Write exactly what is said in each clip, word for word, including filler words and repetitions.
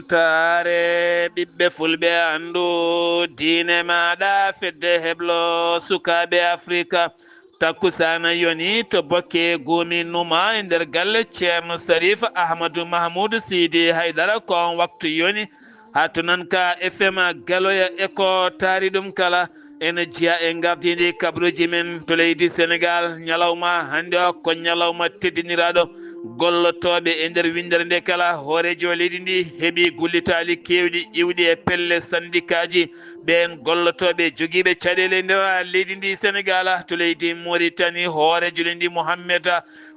Taare ɓiɓɓe fulɓe anndu diine maaɗa fedde heblo sukaaɓe Afrika. Takkusaana yoni to Bokke Gumi Numa e nder galle Ceerno Sarif Ahmadu Mahmudu Sidi Haydara. Ko on waktu yoni haa to nan ka F M Galoya e ko taari ɗum kala. Ene jeya e ngardiindi kabaruuji men to leydi Senegaal. Ñalawma hannde o ko ñalawma teddiniraaɗo gollotooɓe e nder winndere nde kala. Hooreejo leydi ndi heɓi gullitaali keewɗi iwɗi e pelle sandikaaji. Ɓeen gollotooɓe jogiiɓe caɗeele e nder leydi ndi Senegaal to leydi Moritani, hooreejo leydi Mohammed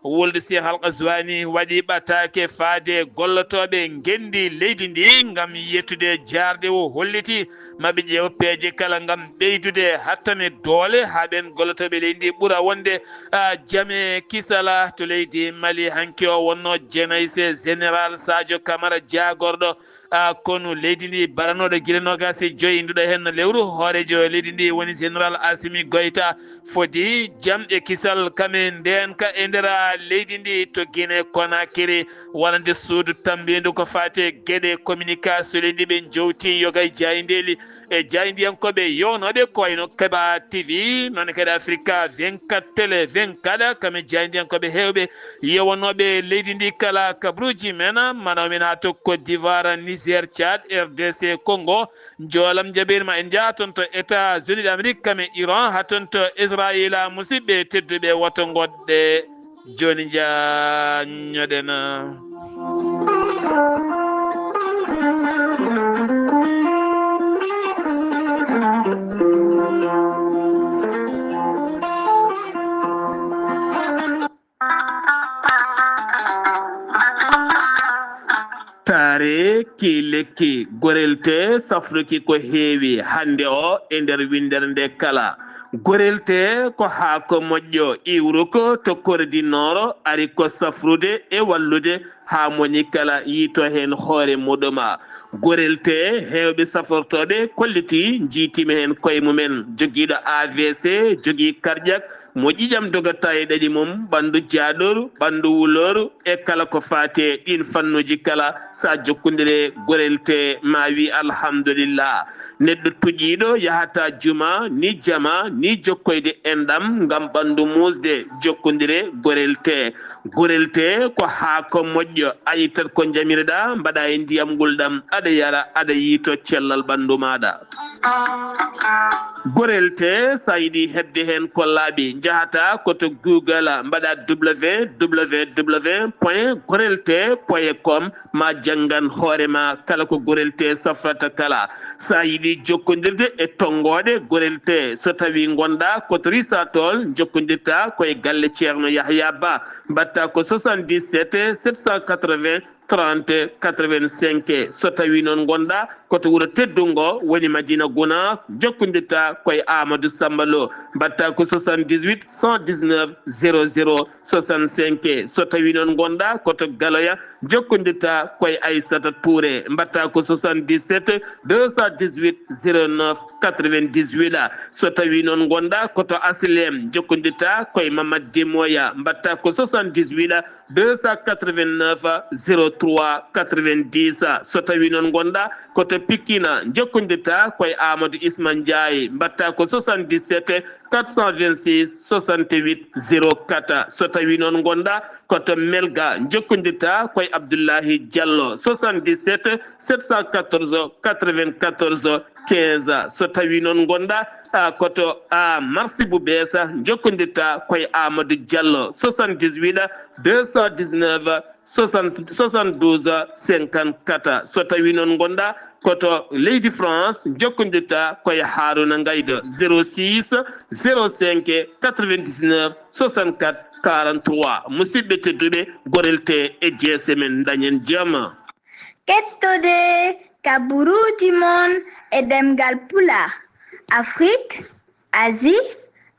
Wulde Cheikh Al Ghazouani waɗi ɓataake faade gollotooɓe ngenndi leydi ndi ngam yettude jaarde o holliti maɓe ƴeew peeje kala ngam ɓeydude hattane doole haa ɓeen gollotooɓe leydi ndi ɓura wonde, a, jame kisala to leydi Mali. Hanki o wonno jenayse Général Sadio Camara jaagorɗo, a, konu leydi ndi baranooɗo gila noogaas e joyi nduɗo heen lewru. Hooreejo leydi ndi woni Général Assimi Goïta. Fodi jam e kisal kame ndeenka e nder leydi ndi to Guinée Conakry, wonande suudu tammbindu ko faati e geɗe communication leydi ɓe jowti yoga e jaayndeeli e jaayndiyankooɓe yownooɓe ko wayno Keba T V, noon kadi Africa vingt-quatre Télé vingt-quatre, kame jaayndiyankooɓe heewɓe yewonooɓe leydi ndi kala kabaruuji men, manaw men haa to Côte d'Ivoire, Niger, Tchad, R D C Congo. Njoolam jaɓirma en njaha toon to États-Unis d'Amérique, kame Iran, haa toon to Israila. Musidɓe tedduɓe, woto ngoɗɗe jooni njaha ñoɗen. Taare ki lekki gorelte safruki ko heewi hannde o e nder winndere nde kala. Gorelte ko haako moƴƴo iwruko to Corée du Nord, ari ko safrude e wallude haa moni kala yiito heen hoore muɗuma. Gorelte heewɓe safortooɓe kolliti njiitima heen koye mumen, jogiiɗo A V C, jogii karƴak, mo ƴiƴam dogata e ɗaɗi mum, ɓanndu jaaɗooru, ɓanndu wulooru, e kala ko faati e ɗiin fannuuji kala, so a jokkondire gorelte, ma wi alhamdulillah. Neɗɗo tuƴiiɗo yahata juma, ni jama, ni jokkoyde enɗam ngam ɓanndu muusde, jokkondire gorelte. Gorelte ko haako moƴƴo, a ittat ko njamireɗa, mbaɗa e ndiyam ngulɗam, aɗa yara, aɗa yiito cellal ɓanndu maaɗa. Gorelte, so a yiɗi heɓde heen ko laaɓi, njahata ko to Google, mbaɗa W W W point gorelte point com, ma janngan hoorema kala ko Gorelte safrata kala. So a yiɗi jokkondirde e tonngooɗe Gorelte, so tawii ngonɗa ko to Risatol, njokkondirta ko e galle Ceerno Yahya Ba, mbaɗta ko soixante-dix-sept sept cent quatre-vingts trente quatre-vingt-cinq. So tawii noon ngonɗa ko to wuro teddungo woni Madina Gunaas, jokkondirta ko e Amadou Samba Lo, mbaɗta ko soixante-dix-huit cent dix-neuf zéro zéro soixante-cinq. So tawii noon ngonɗa ko to Galoya, jokkondirta ko e Aissata Touré, mbaɗta ko soixante-dix-sept deux cent dix-huit zéro neuf quatre-vingt-dix-huit. So tawii noon ngonɗa ko to Asilem, jokkondirta ko e Mamad Demoya, mbaɗta ko soixante-dix-huit deux cent quatre-vingt-neuf zéro trois quatre-vingt-dix. So tawii noon ngonɗa ko to Pikine, jokkondirta ko e Amadou Isma Ndiaye, mbaɗta ko soixante-dix-sept quatre cent vingt-six soixante-huit zéro quatre. So tawii noon ngonɗa ko to Melga, jokkondirta ko e Abdoulahi Diallo, soixante-dix-sept sept cent quatorze quatre-vingt-quatorze quinze. So tawii noon ngonɗa, a, ko to, a, Marsi Bubesa, jokkondirta ko e Amadou Diallo, soixante-dix-huit deux cent dix-neuf soixante, soixante-douze cinquante-quatre. So tawii noon ngonɗa ko to leydi France, jokkondirta ko e Haruna Ngaydo, zéro six zéro cinq quatre-vingt-dix-neuf soixante-quatre quarante-trois. Musidɓe tedduɓe, Gorelte e jeese men, dañen jam. Kettode kabaruuji mon e ɗemngal Pulaar, Afrique, Asie,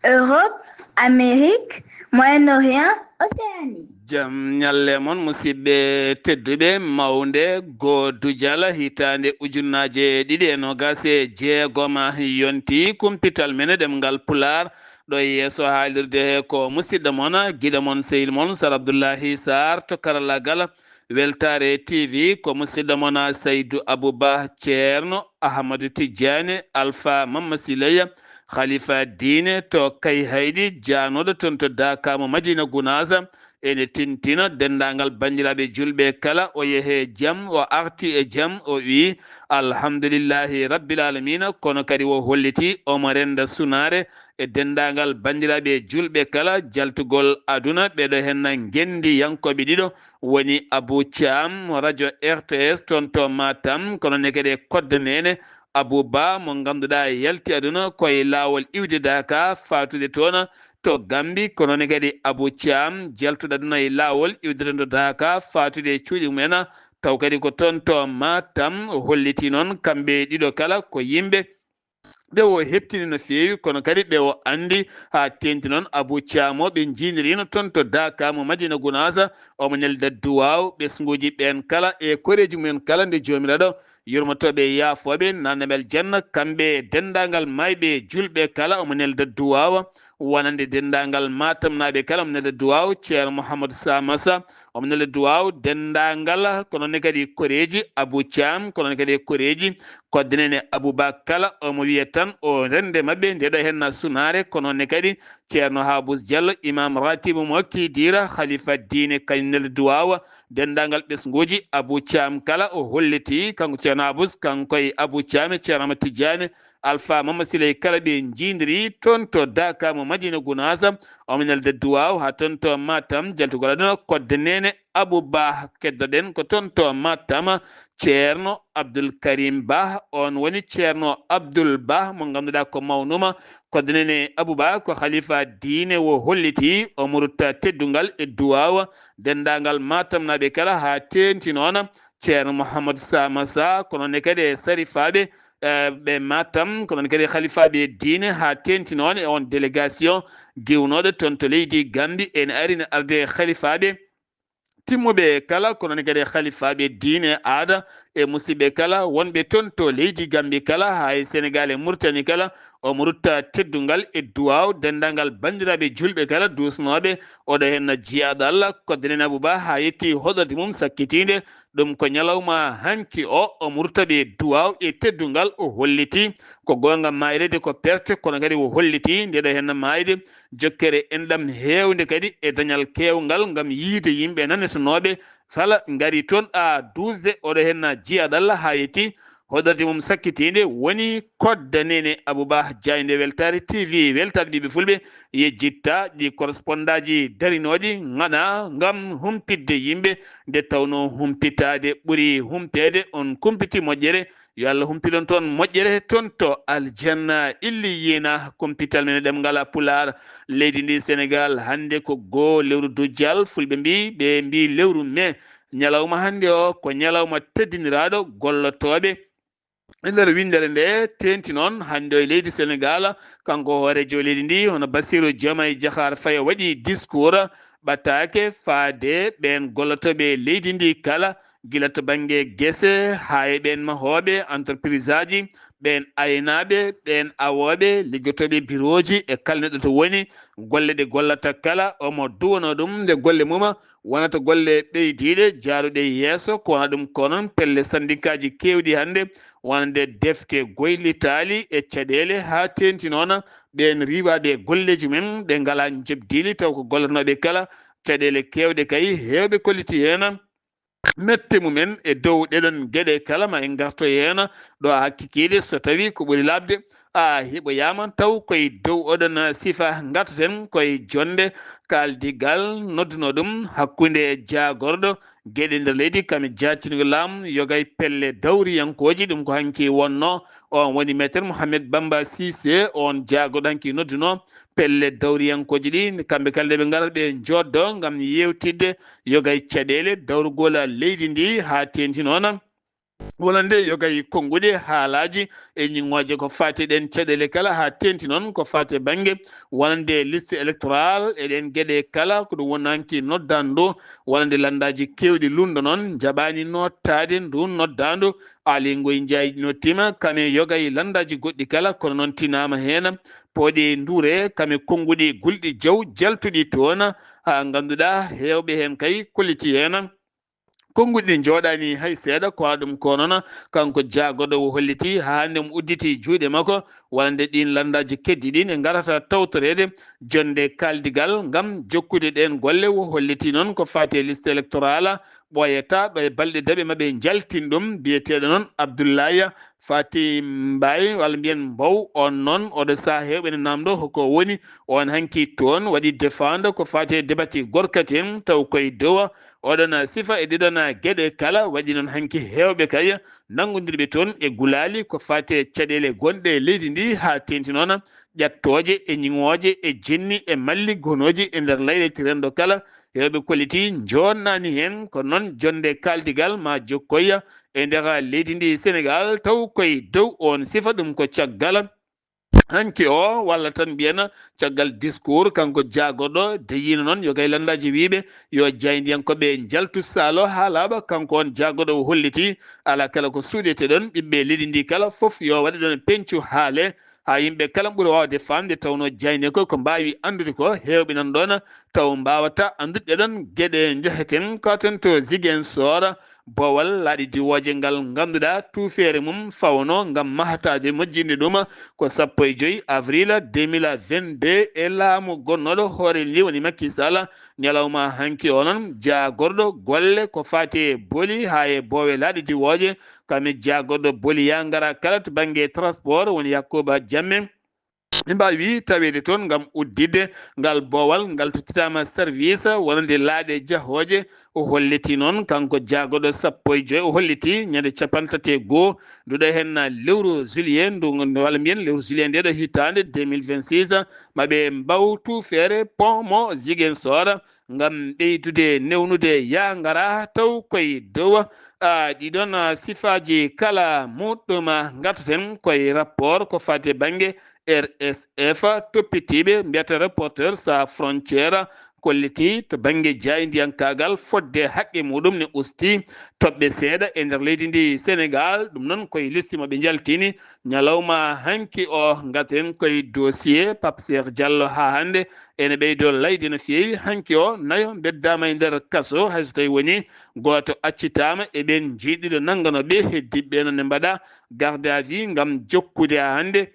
Europe, Amérique, Moyen-Orient, Océanie. Jam ñalle mon, musidɓe tedduɓe, mawnde goo dujal hitaande ujunnaaje ɗiɗi e noogaas e jeegom yonti kumpital men e ɗemngal Pulaar. Ɗo e yeeso haalirde he ko musidɗo mon, giɗo mon, sehil mon, Sar Abdullahi Sarr to karallagal. Weltaare T V ko musidɗo mon Saydu Abuba, Ceerno Ahmadu Tijjaani, Alfa Mamma Silaya, Khalifa Diine to Kayhayɗi, jaanooɗo toon to Daaka mo Madina Gunaasa. Ene tintina denndaangal banndiraaɓe julɓe kala, o yehe jam, o arti e jam, o wi, "Alhamdulillahi Rabbil Alamina," kono kadi o holliti omo rennda sunaare e denndaangal banndiraaɓe julɓe kala, jaltugol aduna, ɓeɗo henna ngenndiyankooɓe ɗiɗo, woni Abou Thiam mo radio R T S toon to Matam, kono ne kadi e kodda nene Abou Ba mo ngannduɗaa yalti aduna koye laawol iwde Daaka, faatude toon to Gambi, kono ne kadi Abou Thiam jaltuɗo aduna e laawol iwde toon to Daaka, faatude e cuuɗi mumen, taw kadi ko toon to Matam. O holliti noon kamɓe ɗiɗo kala ko yimɓe ɓe o heɓtini no feewi, kono kadi ɓe o anndi haa teeŋti noon. Abou Thiam o ɓe njiinirino toon to Daaka mo Madina Gunaasa, omo nelda duwaaw ɓesnguuji ɓeen kala e koreeji mumen kala, nde Joomiraaɗo yurmotooɓe e yaafooɓe nanna ɓe aljanna, kamɓe e denndaangal maayɓe e julɓe kala, omo nelda duwaawa wonande denndaangal Matamnaaɓe kala, omo nelda duwaaw Ceerno Mouhamadou Samassa, omo nelda duwaaw denndaangal, kono ne kadi koreeji Abou Thiam, kono ne kadi koreeji kodde nene Abou Ba kala, omo wiya tan o rennde maɓɓe, nde ɗo henna sunaare, kono ne kadi Ceerno Habous Diallo, imam ratibu mo Kidira, khalifa diine, kañum nelda duwaawa denndaangal ɓesnguuji Abou Thiam kala. O holliti kanko Ceerno Habous, kanko e Abou Thiam e Ceerno Ahmad Tidiane, Alfa Mama Siley kala ɓe njiidiri toon to Daaka mo Madina Gunaasa. Omo nelda duwaaw haa toon to Matam, jaltugol aduna kodde nene Abou Ba. Keddoɗen ko toon to Matam, Ceerno Abdoul Karim Ba, on woni Ceerno Abdoul Ba mo ngannduɗaa ko mawnuma. Kodde nene Abou Ba ko khalifa diine, o holliti omo rutta teddungal e duwaawa denndaangal Matamnaaɓe kala, haa teeŋti noon Ceerno Mouhamadou Samassa, kono ne kadi e sarifaaɓe, eh, ɓe Matam, kono ne kadi e khalifaaɓe diine, haa teeŋti noon e on délégation giwnooɗo toon to leydi Gambi, ene ari ne arde e khalifaaɓe timmuɓe kala, kono ne kadi e khalifaaɓe diine, aada e musidɓe kala wonɓe toon to leydi Gambi kala, haa e Senegal e Mauritanie kala. Omo rutta teddungal e duwaaw denndaangal banndiraaɓe julɓe kala duusnooɓe oɗo henna jiyaaɗo Allah, kodde nene Abou Ba, haa yetti hoɗorde mum sakkitiinde. Ɗum ko ñalawma hanki o, omo rutta ɓe duwaaw e teddungal. O holliti ko goonga, maayde de ko perte, kono kadi o holliti nde ɗo henna maayde jokkere enɗam heewnde kadi e dañal keewngal ngam yiyde yimɓe nanetenooɓe kala ngari toon, a duusde oɗo henna jiyaaɗo Allah, haa yetti hoɗorde mum sakkitiinde. Woni kodda nene Abou Ba, jaaynde weltaare T V, weltaare ɓiɓɓe fulɓe, yejjitta ɗi korespondaaji darinooɗi ŋaɗa ngam humpitde yimɓe, nde tawnoo humpitaade ɓuri humpeede. On kumpiti moƴƴere, yo Allah humpilon toon moƴƴere toon to aljanna illiyina. Kumpital men e ɗemngal Pulaar, leydi ndi Senegal, hannde ko goo lewru dujjal, fulɓe mbi, ɓe mbi lewru mee. Ñalawma hannde o ko ñalawma teddiniraaɗo gollotooɓe. E nder winndere nde teeŋti noon hannde o e leydi Senegal, kanko hooreejo leydi ndi, hono Bassirou Diomaye Diakhar Faye, waɗi discours ɓataake faade ɓeen gollotooɓe leydi ndi kala, gila to bannge gese haa e ɓeen mahooɓe entreprise aji, ɓeen aynaaɓe, ɓeen awooɓe, liggotooɓe birooji e kala neɗɗo to woni, golle ɗe gollata kala, omo duwanoo ɗum nde golle mum wonata golle ɓeydiiɗe, jaaruɗe yeeso. Ko wona ɗum ko noon pelle sandikaaji keewɗi hannde, wonande defte goylitaali e caɗeele, haa teeŋti noon ɓeen riiwaaɓe e golleeji mum ɓe ngalaa njoɓdi, taw ko gollanooɓe kala caɗeele keewɗe kay, heewɓe kolliti heen mette mumen e dow ɗeɗon geɗe kala. Ma en ngarto heen ɗo hakkikiiɗe, so tawii ko ɓuri laaɓde, a heɓoyaama taw koye dow oɗon sifa ngartaten, koye jonnde kaaldigal noddunoo ɗum hakkunde jaagorɗo geɗe nder leydi kam e jaactingol laamu, yoga e pelle dawriyankooji. Ɗum ko hanki wonnoo, on woni Maître Mohamed Bamba Cissé, on jaagorɗo hanki noddunoo pelle dawriyankooji ɗi, kamɓe kala nde ɓe ngarata ɓe njooddoo ngam yeewtidde yoga e caɗeele dawrugol leydi ndi, haa teeŋti noon wonande yoga e konnguɗi haalaaji e ñiŋooje ko faati ɗeen caɗeele kala, haa teeŋti noon ko faati bannge wonande liste électorale e ɗeen geɗe kala. Ko ɗum woni hanki noddaandu wonande lanndaaji keewɗi lunndo noon njaɓaani nottaade ndu noddaandu. Aly Ngouille Ndiaye nottiima kam e yoga e lanndaaji goɗɗi kala, kono noon tinaama heen pooɗi e ndure kam e konnguɗi gulɗi jaw jaltuɗi toon, haa ngannduɗaa heewɓe heen kay kolliti heen Konnguɗi ɗi njooɗaani hay seeɗa, ko waɗa ɗum ko noon, kanko jaagorɗo o holliti haa hannde mo udditi juuɗe makko, wonande ɗiin lanndaaji keddi ɗi ne ngarata tawtoreede jonnde kaaldigal ngam jokkude ɗeen golle. O holliti noon ko faati e liste électorale ɓooyata ɗo e balɗe daɓe maɓɓe njaltin ɗum, biyeteeɗo noon Abdoulaye Faty Mbaye, walla mbiyen Mbow, oon noon, oɗo sahaa heewɓe ne naamndoo hoko woni. Oon hanki toon waɗi defaande ko faati e debati gorkati en, taw koye dow oɗon sifa e ɗiɗon geɗe kala. Waɗi noon hanki heewɓe kay nanngondirɓe toon e gulaali ko faati e caɗeele gonɗe e leydi ndi, haa teeŋti noon ƴattooje e ñiŋooje e jenni e malli gonooji e nder leyɗe renndo kala. Heewɓe kolliti njoonnaani heen, ko noon jonnde kaaldigal ma jokkoya e nder leydi ndi Senegaal, taw koye dow oon sifa. Ɗum ko caggal hanki o, walla tan mbiyen caggal discours, kanko jaagorɗo deyino noon yo gay lanndaaji wiyɓe yo jaayndiyankooɓe njaltu saalo haa laaɓa. Kanko oon jaagorɗo o holliti alaa kala ko suuɗeteɗon, ɓiɓɓe leydi ndi kala fof yo waɗe ɗon peñcu haale, haa yimɓe kala ɓura waawde faamde, tawnoo jaayndiyankooɓe ko mbaawi anndude ko heewɓe nan ɗon, taw mbaawata anndude ɗeɗon geɗe. Njaheten ko ten to Ziguinchor, boowal laaɗe diwooje ngal ngannduɗaa tuufeere mum fawanoo ngam mahataade, moƴƴinde ɗum ko sappo e joy avril deux mille vingt-deux e laamu gonnooɗo hoore leydi woni Macky Sall. Ñalawma hanki o noon, jaagorɗo golle ko faati e boli haa e boowe laaɗe diwooje, kam e jaagorɗo boli yaa ngara kala to bannge transport woni Yakuba Jammeh. Min mbaawi taweede toon ngam udditde ngal boowal, ngal tottitaama service wonande laaɗe jahooje. O holliti noon, kanko jaagorɗo sappo e joy, o holliti ñande cappanɗe tati e goo, nduɗo heen lewru juillet, ndu, walla mbiyen lewru juillet nde ɗo hitaande deux mille vingt-six, ma ɓe mbaw tuufeere pont mo Ziguinchor, ngam ɓeydude newnude yaa ngara taw koye dow, a, ɗiɗon, a, sifaaji kala muɗɗum. Ngartaten koye rapport ko faati e bannge R S F, toppitiiɓe mbiyata Reporters Sans Frontières kolliti to bannge jaayndiyankaagal fodde haqqe muɗum ne usti toɓɓe seeɗa e nder leydi ndi Senegaal. Ɗum noon koye liste mo ɓe njaltini ñalawma hanki o. Ngartaten koye dossier Pape Cheikh Diallo haa hannde ene ɓeydo layde no feewi. Hanki o nayo mbeddaama e nder kaso, hay so tawi woni gooto accitaama e ɓeen jeeɗiɗo nannganooɓe, heddiiɓe noon ne mbaɗa garde à vue ngam jokkude haa hannde.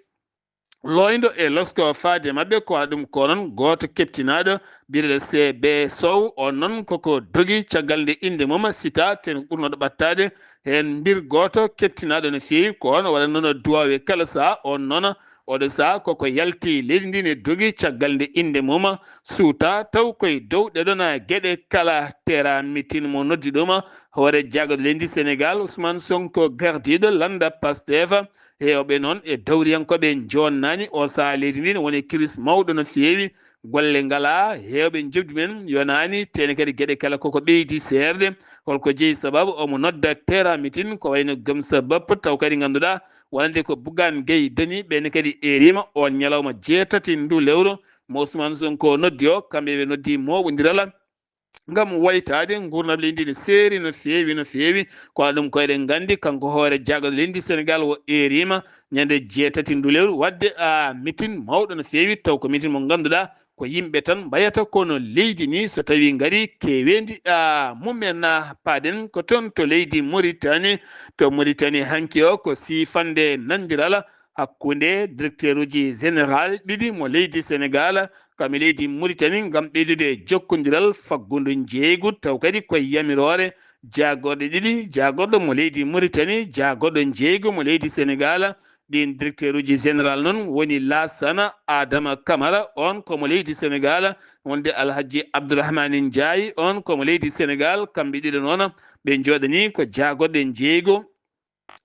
Looyndo e losko faade maɓɓe ko waɗa ɗum ko noon gooto keptinaaɗo biyeteeɗo C B Sow, oon noon koko dogi caggal nde innde mum sita ten ɓurnooɗo ɓattaade heen mbir gooto keptinaaɗo no feewi, ko oon waɗa noon duwaawe kala saha. Oon noon oɗo saha koko yalti leydi ndi ne dogi caggal nde innde mum suuta taw koye dow ɗeɗon geɗe kala. Tera mitin mo noddi ɗum hoore jaagorɗo leydi Senegaal Ousmane Sonko gardiiɗo lannda Pastef. Heewɓe noon e dawriyankooɓe njoonnaani o saha leydi ndi ne woni kiris mawɗo no feewi. Golle ngalaa, heewɓe njoɓdi men yonaani, tene kadi geɗe kala koko ɓeydi seerde. Holko jeyi sababu omo nodda tera mitin ko wayno Gëm Sa Bopp, taw kadi ngannduɗaa wonande ko Bougane Gueye Dany, ɓeen kadi eeriima oon ñalawma jeetati ndu lewru mo Ousmane Sonko noddi o, kamɓe ɓe noddi mooɓondiral ngam waytaade. Nguurndam leydi ndi ne seeri no feewi, no feewi. Kono ɗum ko eɗen nganndi, kanko hoore jaagorɗo leydi Senegaal o eeriima ñande jeetati ndu lewru waɗde, a, mitin mawɗo no feewi, taw ko mitin mo ngannduɗaa ko yimɓe tan mbayata kono leydi ni so tawi ngari keeweendi, a, mumen. A, paaɗen ko toon to leydi Mauritanie. To Mauritanie hanki o ko siifande nandiral hakkunde directeur uji général ɗiɗi mo leydi Senegaal kam e leydi Mauritanie ngam ɓeydude jokkondiral faggundu njeeygu, taw kadi koye yamiroore jaagorɗe ɗiɗi, jaagorɗo mo leydi Mauritanie, jaagorɗo njeeygu mo leydi Senegaal. Ɗiin directeur uji général noon woni Laasana Adama Kamara, oon ko mo leydi Senegaal, wonde Alhaji Abdourahmane Ndiaye, oon ko mo leydi Senegaal. Kamɓe ɗiɗo noon ɓe njooɗanii ko jaagorɗe njeeygu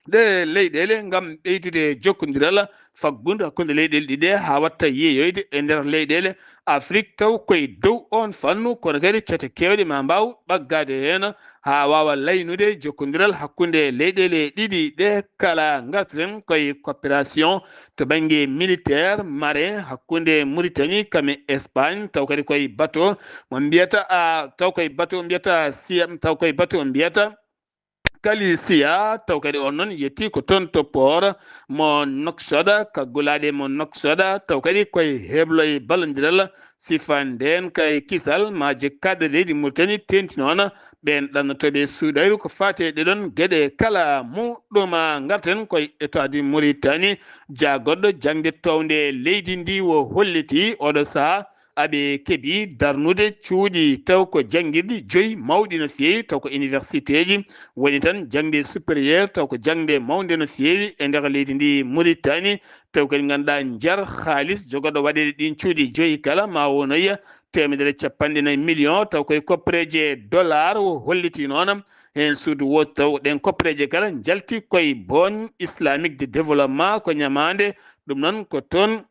ɗe leyɗeele ngam ɓeydude jokkondiral faggundu hakkunde leyɗeele ɗiɗe haa watta yeeyoyde e nder leyɗeele Afrik taw koye dow oon fannu, kono kadi cate keewɗe ma mbaaw ɓaggaade heen haa waawa laynude jokkondiral hakkunde leyɗeele ɗiɗi ɗe kala. Ngarten koye coopération to bannge militaire marin hakkunde Mauritanie kam e Espagne, taw kadi koye bateau mo mbiyata, a, taw koye bateau mbiyata siyam, taw koye bateau mbiyata Kalisiya, taw kadi on noon yetti ko toon to poor mo Noksoda, kaggulaaɗe mo Noksoda, taw kadi koye hebloye ballondiral sifa ndeen kay kisal maaje kaɗɗe leydi Mauritanie teeŋti noon ɓeen ɗannotooɓe suuɗayru ko faati e ɗeɗon geɗe kala. Muɗuma ngarten koye État du Mauritanie, jaagorɗo jaŋde townde leydi ndi wo holliti oɗo sahaa aɓe keɓi darnude cuuɗi taw ko janngirɗi joyi mawɗi no feewi, taw ko universitéji woni tan jaŋde supérieur, taw ko jaŋde mawnde no feewi e nder leydi ndi Mauritanie, taw kadi ngannduɗaa njar haalis jogorɗo waɗeede ɗin cuuɗi joyi kala ma wonoya teemedere capanɗe nayi million, taw koye koppereeje dollar o holliti noon. Heen suudu wo taw ɗen koppereeje kala njalti koye Banque Islamique de Développement ko ñamaande, ɗum noon ko toon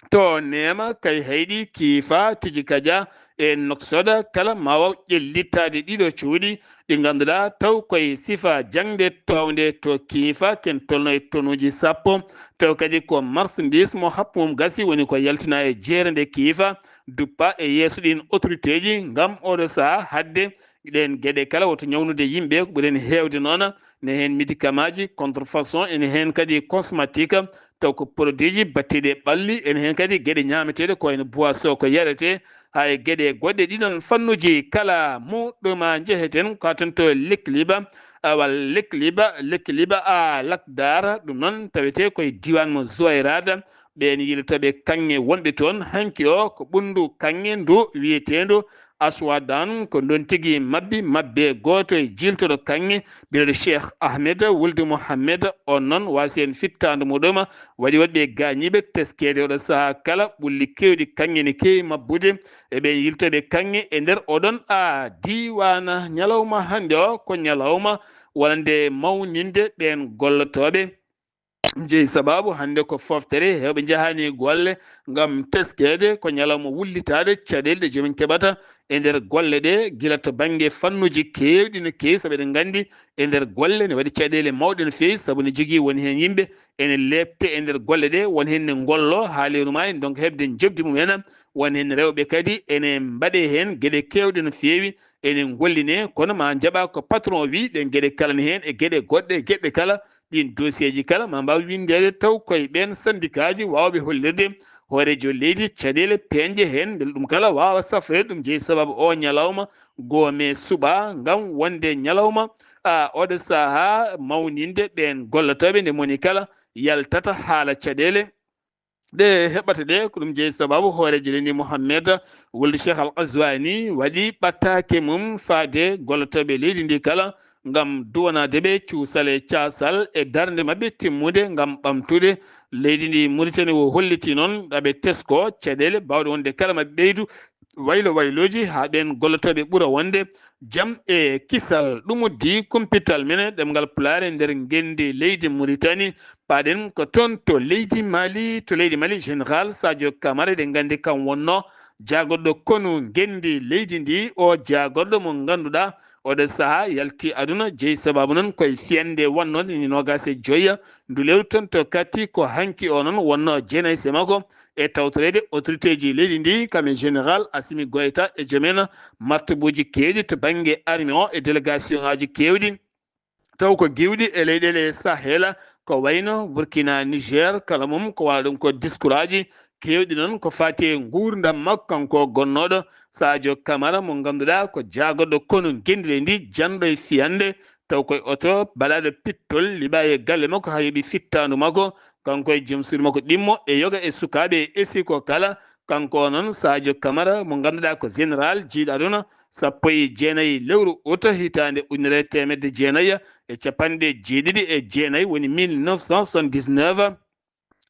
to neema kay hayɗi kiifa tiji kaja e Noksoda kala ma waw ƴellittaade ɗiɗo cuuɗi ɗi ngannduɗaa taw koye sifa jaŋde townde to kiifa ken tolno e tonuuji sappo, taw kadi ko marchandise mo happu mum gasi woni ko yaltina e jeere nde kiifa duppa e yeeso ɗin autoritéji ngam oɗo sahaa hadde ɗeen geɗe kala woto ñawnude yimɓe ko ɓuri heen heewde noon, ne heen médicamentji, contrefaçon, ene heen kadi cosmétique, taw ko produitji battiiɗi e ɓalli, ene heen kadi geɗe ñaameteeɗe ko wayno boisson ko yaretee, haa e geɗe goɗɗe ɗiɗon fannuji kala. Muɗuma njeheten ko haa toon to Lekliba, awa Lekliba, Lekliba a Lakdar, ɗum noon tawetee koye diiwaan mo Zuwayrata, ɓeen yiltooɓe kaŋŋe wonɓe toon hanki o ko ɓunndu kaŋŋe ndu wiyeteendu Aswadan, ko ndon tigi mabbi mabbe gooto e jiltoɗo kaŋŋe biyeteeɗo Cheikh Ahmed Wuldu Mohammed. On noon waasi en fittaandu muɗum waɗi woɗɓe gaañiiɓe teskeede oɗo sahaa kala ɓulli keewɗi kaŋŋe ne keewi mabbude e ɓeen yiltooɓe kaŋŋe e nder oɗon a diiwaana. Ñalawma hannde o ko ñalawma wonande mawninde ɓeen gollotooɓe. Ɗum jeyi sabaabu hannde ko foftere heewɓe njahaani golle ngam teskeede ko ñalawma wullitaade caɗeele ɗe joomin keɓata e nder golle ɗe, gila to bannge fannuuji keewɗi no keewi, sabu eɗen nganndi e nder golle ne waɗi caɗeele mawɗe no feewi, sabu ne jogii woni heen yimɓe ene leepte e nder golle ɗe, won heen ne ngollo haa leeru maa en donc heɓde njoɓdi mum en, won heen rewɓe kadi ene mbaɗe heen geɗe keewɗe no feewi, ene ngolline, kono ma njaɓa ko patron o wi, ɗen geɗe kala ne heen e geɗe goɗɗe, e geɗe kala, ɗin dossier ji kala ma mbaaw winndeede taw koye ɓeen syndicat ji waawɓe hollirde hooreejo leydi caɗeele peeñɗe heen, mbele ɗum kala waawa safreede. Ɗum jeyi sababu o ñalawma goo mee suɓa ngam wonde ñalawma, a, oɗo sahaa mawninde ɓeen gollotooɓe nde moni kala yaltata haala caɗeele ɗe heɓata ɗe. Ko ɗum jeyi sababu hooreejo leydi Mohammed Wuldu Cheikh Al Qazwani waɗi ɓattaake mum faade gollotooɓe leydi ndi kala ngam duwanaade ɓe cuusal e caasal e darnde maɓɓe timmude ngam ɓamtude leydi ndi. Mauritanie o holliti noon aɓe tesko caɗeele baawɗe wonde kala maɓɓe ɓeydu waylo waylooji haa ɓeen gollotooɓe ɓura wonde jam e kisal. Ɗum uddi kumpital men e ɗemngal Pulaar e nder ngenndi leydi Mauritanie. Paaɗen ko toon to leydi Mali, to leydi Mali, Général Sadio Camara, eɗen nganndi kam wonno jaagorɗo konu ngenndi leydi ndi, o jaagorɗo mo ngannduɗaa oɗo sahaa yalti aduna, jeyi sababu noon koye fiyannde wonnode ni noogaas e joyya ndu lewru toon to Kati, ko hanki o noon wonno jeenayse makko e tawtoreede autorité ji leydi ndi, kam e Général Assimi Goïta e joom en martabuuji keewɗi to bannge armée o e délégation ŋaaji keewɗi. Taw ko giwɗi e leyɗeele Sahel, ko wayno Burkina, Niger, kala mum ko wala ɗum ko diskuraaji keewɗi noon ko faati e nguurndam makko kanko gonnooɗo Sadio Camara mo ngannduɗaa ko jaagorɗo konu ngenndi leydi ndi, janɗo e fiyannde, taw koye oto baɗaaɗo pittol liɓaa e galle makko haa yoɓi fittaandu makko, kanko e joom suudu makko ɗimmo e yoga e sukaaɓe e esiko kala. Kanko o noon Sadio Camara mo ngannduɗaa ko général jiiɗo aduna, sappo e jeenayi lewru uta hitaande ujunere e teemedde jeenayi e capanɗe jeeɗiɗi e jeenayi, woni mille neuf cent soixante-dix-neuf.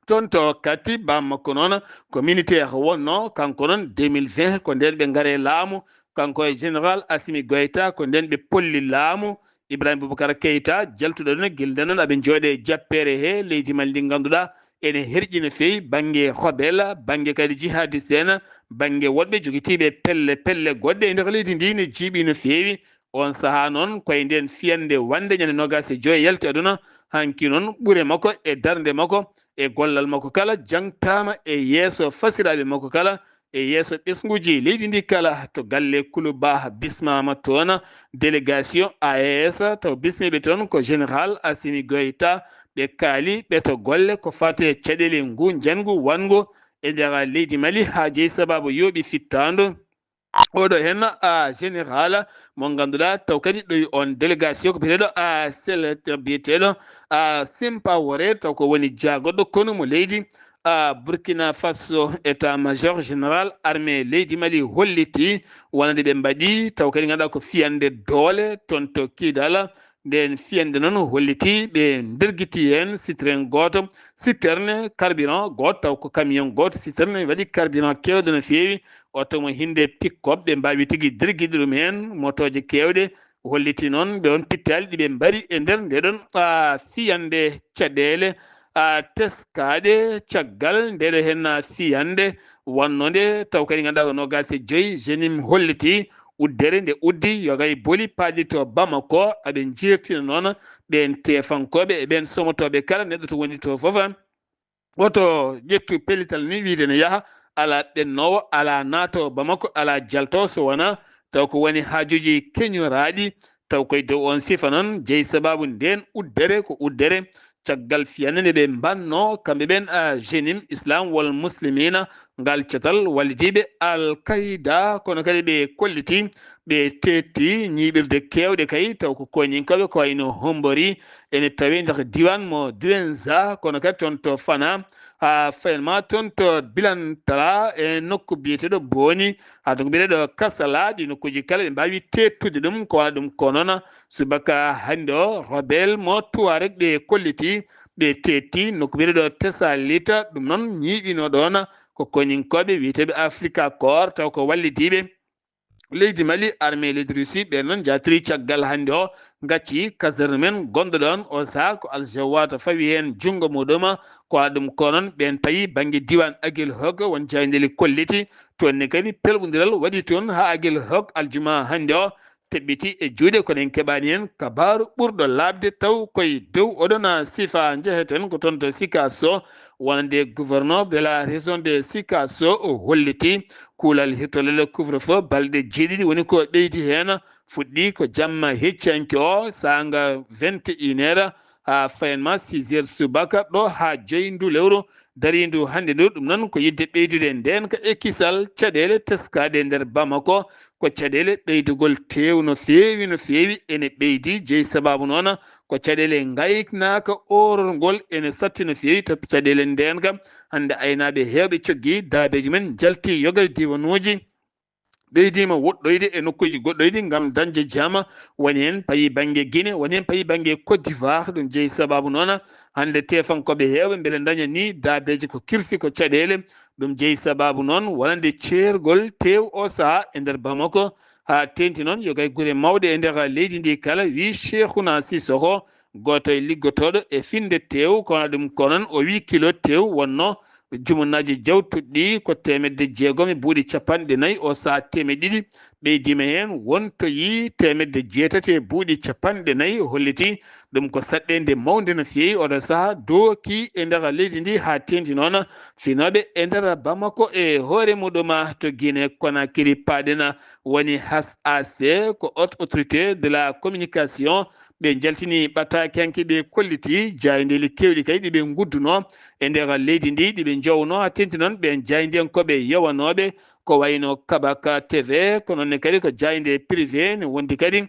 Toon to Kati, baam makko noon ko militaire wonno, kanko noon deux mille vingt ko ndeen ɓe ngari e laamu, kanko e général Assimi Goïta ko ndeen ɓe polli laamu. Ibrahima Boubacar Keïta jaltuɗo ɗon gila nden noon aɓe njooɗe e jappeere he leydi Mali ndi ngannduɗaa ene herƴi no feewi bannge rebelle, bannge kadi jihadiste en, bannge woɗɓe jogitiiɓe pelle pelle goɗɗe e nder leydi ndi ne jiiɓi no feewi. On sahaa noon koye nden fiyannde wonnde ñande noogaas e joy yalti aduna, hanki noon ɓure makko e darnde makko e gollal makko kala jangtaama e yeeso fasiraaɓe makko kala, e yeeso ɓesnguuji leydi ndi kala to galle Kuluba bismaama toon. Délégation A E S taw bismiiɓe toon ko Général Assimi Goïta. Ɓe kaali ɓe to golle ko fate caɗeele ngu njanngu wanngo e nder leydi Mali haa jeyi sababu yooɓi fittaandu. Oɗo heen a général mo ngannduɗaa taw kadi ɗoyi on délégation ko biyeteeɗo a sel biyeteeɗo a Simpawore taw ko woni jaagoɗo konu mo leydi a Burkina Faso, état major général armée leydi Mali holliti wonande ɓe mbaɗi taw kadi ngannduɗaa ko fiyande doole toon to Kidala. Nden fiyande noon holliti ɓe ndergiti heen citerne gooto, citerne carburant gooto taw ko camion gooto citerne waɗi carburant keewɗo no feewi. Oto mo hinde pick-up ɓe mbaawi tigi dergide ɗum heen motooje keewɗe. Holliti noon ɓe on pittaali ɗi ɓe mbari e nder nde ɗon a fiyande caɗeele a teskaaɗe caggal nde ɗo heen a fiyande wonnode taw kadi ngannduɗaa ko noogaas e joyi Génim holliti uddere nde uddi yogay boli paaɗi to Bamako aɓe njeertina noon ɓeen teefankooɓe e ɓeen somotooɓe kala neɗɗo to woni to fof. Woto ƴettu pellital ni wiyde ne yaha alaa ɓennoowo alaa naato Bamako alaa jalto so wonaa taw ko woni haajuuji keñoraaɗi taw koye dow on sifa noon jeyi sababu ndeen uddere ko uddere caggal fiyande nde ɓe mbanno kamɓe ɓen a Génim Islam wal Muslimina ngal catal wallidiiɓe Al Qaida kono kadi ɓe kolliti ɓe teetti ñiiɓirde keewɗe kay taw ko koñinkooɓe ko wayno Hombori ene tawee nder diiwaan mo Douenza kono kadi toon to Fana haa fayin ma toon to Bilantala e nokku biyeteeɗo Booni haa to ko biyeteeɗo Kasala ɗi nokkuuji kala ɓe mbaawi teettude ɗum ko wona ɗum ko noon subaka hannde o rebel mo Tuareg ɓe kolliti ɓe teetti nokku biyeteeɗo Tesalita ɗum noon ñiiɓino ɗoon ko koñinkooɓe wiyeteeɓe Afrika Koor taw ko wallidiiɓe leydi Mali armée leydi Russie ɓe noon njaatiri caggal hannde o ngacci kaserne men gonɗo ɗoon o saha ko Aljawata fawi heen junngo muɗum ko waɗa ɗum ko noon ɓeen payi bannge diiwaan Aguelhok won jaayndeeli kolliti toon ne kadi pelɓondiral waɗi toon haa Aguelhok aljuma hannde o teɓɓiti e juuɗe kono en keɓaani heen kabaaru ɓurɗo laaɓde taw koye dow oɗon sifa njeheten ko toon to Sikasso wonande gouverneur de la région de Sikasso o holliti kuulal hirtolel couvre feu balɗe jeeɗiɗi woni ko ɓeydi heen fuɗɗi ko jamma heccanke o saanga vingt et une heures haa fayanma six heures subaka ɗo haa joyi ndu lewru dariindu hannde ndu ɗum noon ko yidde ɓeydude ndeenka e kisal caɗeele teskaaɗe e nder Bamako ko caɗeele ɓeydugol teew no feewi no feewi ene ɓeydi jeyi sababu noon ko caɗeele ngaynaaka oororngol ene satti no feewi to caɗeele ndeenka hannde aynaaɓe heewɓe coggi daabeeji men njalti yoga e diiwanuuji ɓeydiima woɗɗoyde e nokkuuji goɗɗoyɗi ngam dañde jama woni heen payi bannge Guinée woni heen payi bannge Côte d'Ivoire ɗum jeyi sababu noon hannde teefankooɓe heewɓe mbele daña ni daabeeji ko kirsi ko caɗeele ɗum jeyi sababu noon wonande ceergol teew o sahaa e nder Bamako haa teeŋti noon yogay gure mawɗe e nder leydi ndi kala wii Cheikhuna Sissoko gooto e liggotooɗo e finde teew kono ɗum ko noon o wii kilo teew wonno Jumunnaaji jawtuɗi ko teemedde jeegom e buuɗi capanɗe nayi o saha teemedde ɗiɗi ɓeydiima heen wontoyii teemedde jeetati e buuɗi capanɗe nayi holliti ɗum ko saɗɗeende mawnde no feewi oɗo saha dooki e nder leydi ndi haa teeŋti noon finooɓe e nder Bamako e hoore muɗum to Guinée Conakry paaɗen woni H A C ko haute autorité de la communication ɓe njaltini ɓataake hanki ɓe kolliti jaayndeeli keewɗi kay ɗi ɓe nguddunoo e nder leydi ndi ɗi ɓe njownoo haa teeŋti noon ɓeen jaayndiyankooɓe yowanooɓe ko wayno Kabaka T V ko noon ne kadi ko jaaynde privé ne wondi kadi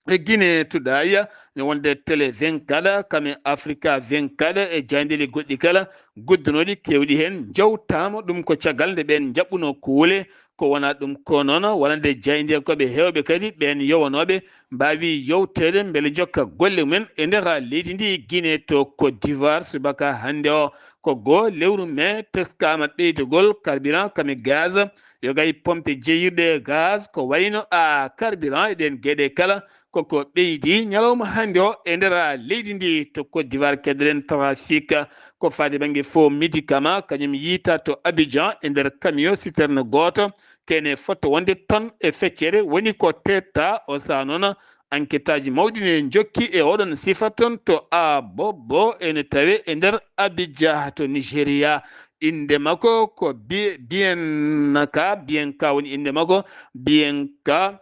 e Guinée Today ne wonde Télé vingt-quatre kam e Africa vingt-quatre e jaayndeeli goɗɗi kala guddunooɗi keewɗi heen njawtaama ɗum ko caggal nde ɓeen njaɓɓunoo kuule ko wonaa ɗum ko noon wonande jaayndiyankooɓe heewɓe kadi ɓeen yowanooɓe mbaawi yewteede mbele njokka golle mumen e nder leydi ndi Guinée to Côte d'Ivoire subaka hannde o ko goo lewru mai teskaama ɓeydugol carburant kame gaz yogay pompe jeeyirɗe gaz ko wayno a carburant e ɗeen geɗe kala koko ɓeydi ñalawma hannde o e nder leydi ndi to Côte d'Ivoire keddoɗen trafic ko faade bannge fo médicament kañum yiita to Abidjan e nder camion citerne gooto kene fotto wonde tonne e feccere woni ko tetta o saha noon enquêteaji mawɗi ne njokki e oɗon sifa toon to a bobbo ene tawe e nder Abidjan to Nigeria innde makko ko Bi-, Bianca, Bianca woni innde makko, Bianca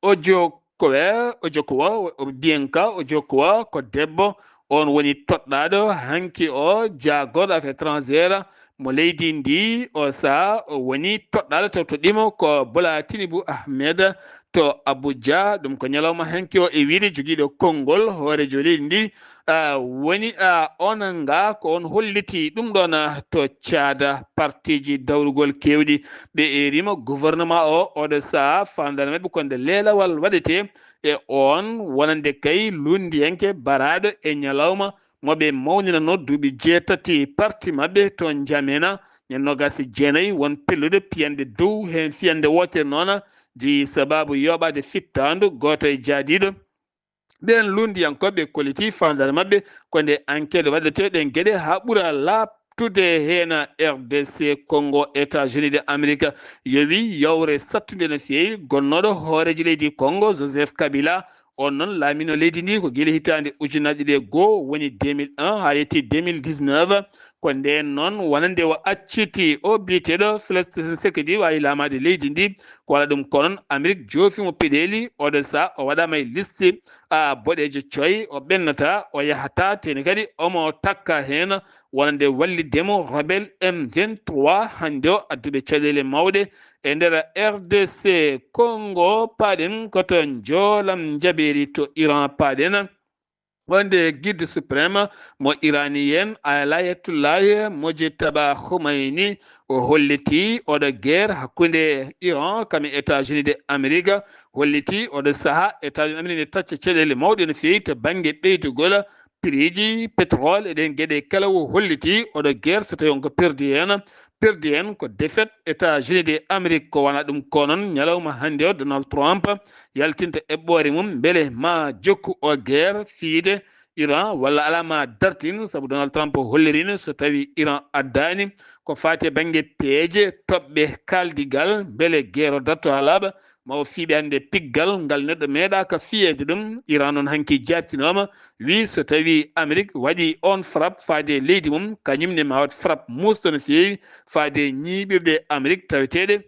Ojokwe, Ojokwa, Bianca Ojokwa ko debbo, oon woni toɗɗaaɗo hanki o jaagorɗo affaires étrangères mo leydi ndi. O sahaa o woni toɗɗaaɗo, taw toɗɗiimo ko Bola Tinubu Ahmed to Abuja. Ɗum ko ñalawma hanki o, e wiyde jogiiɗo konngol hooreejo leydi ndi, ah, woni, ah, Onanga, ko oon holliti ɗum ɗoon, ah, to caada partiiji dawrugol keewɗi. Ɓe eeriima gouvernement o, oɗo sahaa faandaare maɓɓe ko nde leelawal waɗetee e oon wonande kay lunndiyanke baraaɗo e ñalawma mo ɓe mawninanoo duuɓi jeetati parti maɓɓe to Njamena, ñande noogaas e jeenayi, won pellude piyanɗe dow heen fiyannde wootere noon, jeyi sabaabu yooɓaade fittaandu gooto e jaadiiɗo. Ɓeen lunndiyankooɓe kolliti faandaare maɓɓe ko nde enquête waɗetee ɗeen geɗe haa ɓura laaɓtude heen. R D C Congo, États-Unis de Amérique yowi yowre sattunde no feewi gonnooɗo hooreejo leydi Congo, Joseph Kabila. Oon noon laamino leydi ndi ko gila hitaande ujunaaji ɗiɗi e goo, woni deux mille un haa yetti deux mille dix-neuf. Ko ndeen noon wonande o acciti o biyeteeɗo Félix Tshisekedi waawi laamaade leydi ndi. Ko alaa ɗum ko noon Amérique joofi mo peɗeeli, oɗo sahaa o waɗaama e liste, a, boɗeejo coy, o ɓennataa, o yahataa, teni kadi omo takka heen wonande wallitde mo rebelle M vingt-trois. Hannde o adduɓe caɗeele mawɗe e nder R D C Congo, paaɗen ko to Njoolam Njabeeri to Iran paaɗen. Wonde guide suprême mo iranien Ayatollah Mojtaba Khomeini, o holliti oɗo guerre hakkunde Iran kam e États-Unis de Amérique, holliti oɗo sahaa États-Unis Amérique ne tacca caɗeele mawɗe no feewi to bannge ɓeydugol prix ji pétrole e ɗeen geɗe kala. O holliti oɗo guerre so tawi on ko perdi heen, perdi heen ko défaite États-Unis de Amérique. Ko wona ɗum ko noon ñalawma hannde o Donald Trump yaltinta eɓɓoore mum mbele ma jokku o guerre fiyde Iran walla alaa ma dartin, sabu Donald Trump holliriino so tawi Iran addaani ko faati e bannge peeje toɓɓe kaaldigal mbele guerre o darto haa laaɓa, ma o fiiɓe hannde piggal ngal neɗɗo meeɗaaka fiyeede ɗum. Iran noon hanki jaabtinooma, wii so tawi Amérique waɗi on frappe faade e leydi mum, kañum ne ma waɗ frappe muusɗo no feewi faade e ñiiɓirɗe Amérique taweteeɗe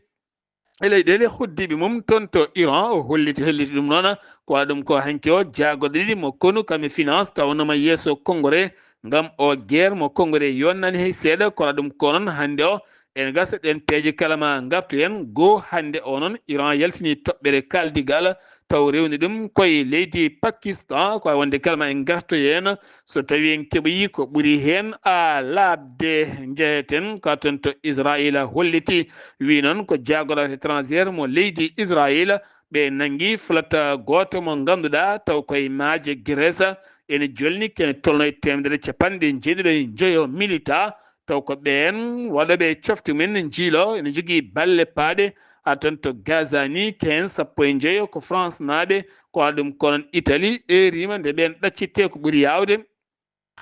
e leyɗeele hoddiiɓe mum toon to Iran. O holliti, holliti ɗum noon, ko waɗa ɗum ko hanki o jaagorɗe ɗiɗi mo konu kam e finance tawnoo ma yeeso Congrès, ngam o guerre mo Congrès yonnaani hay seeɗa. Ko waɗa ɗum ko noon hannde o ene gasa ɗeen peeje kala ma ngartu heen. Goo hannde o noon Iran yaltini toɓɓere kaaldigal taw rewni ɗum koye leydi Pakistan. Ko wawi wonde kala ma en ngartoy heen so tawi en keɓoyi ko ɓuri heen a laaɓde. Njeheten ka toon to Israila holliti, wi noon ko jaagorɗo affaires étrangères mo leydi Israila ɓe nanngi flota gooto mo ngannduɗaa taw koye maaje Grèce ene jolni kene tolno e teemedere capanɗe njeeɗiɗo e njoyo milita. Taw ko ɓeen waɗooɓe cofte mumen njiilo ene njogii balle paaɗe. Haa toon to Gaza ni, ko heen sappo e njeyo ko France naaɓe, ko waɗa ɗum ko noon Italie eeriima nde ɓeen ɗaccittee ko ɓuri yaawde.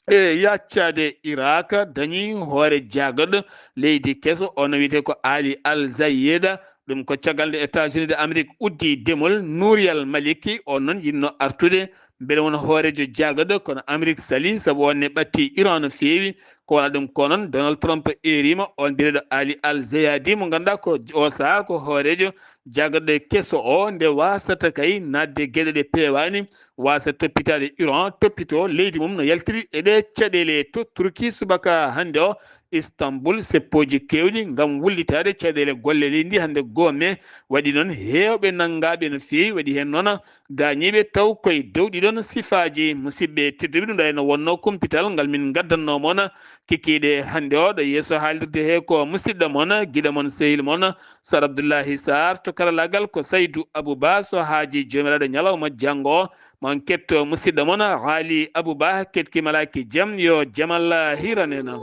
E yaccaade Irak dañi hoore jaagorɗo leydi keso, o no wiyetee ko Ali Al Zayeda. Ɗum ko caggal nde États-Unis de Amérique uddi demol Nouri Al Maliki, o noon yiɗno artude mbele won hooreejo jaagorɗo, kono Amérique sali sabu on ne ɓatti Iran no feewi. Ko wona ɗum ko noon Donald Trump eeriima on biyeteeɗo Ali Al Zayadi mo ngannduɗaa ko o sahaa ko hooreejo jaagorɗo keso o, nde waasata kay naatde geɗe ɗe peewaani, waasa toppitaade Iran, toppitoo leydi mum no yaltiri e ɗee caɗeele. To Turki subaka hannde o, Istanbul, seppooji keewɗi ngam wullitaade caɗeele golle leydi ndi hannde goo me waɗi noon heewɓe nanngaaɓe no feewi, waɗi heen noon gaañiiɓe taw koye dow ɗiɗon sifaaji. Musidɓe tedduɓe, ɗum ɗo ene wonnoo kumpital ngal min ngaddannoo mon kikiiɗe hannde o. Ɗo yeeso haalirde he ko musidɗo mon, giɗo mon, sehil mon, Sar Abdullahi Sarr. To karallaagal ko Saydu Abu Ba, so haaji joomiraaɗo ñalawma janngo o. Mon ketto musidɗo mon Haali Abu Ba, ketki malaaki jam, yo jam Allah hiran en.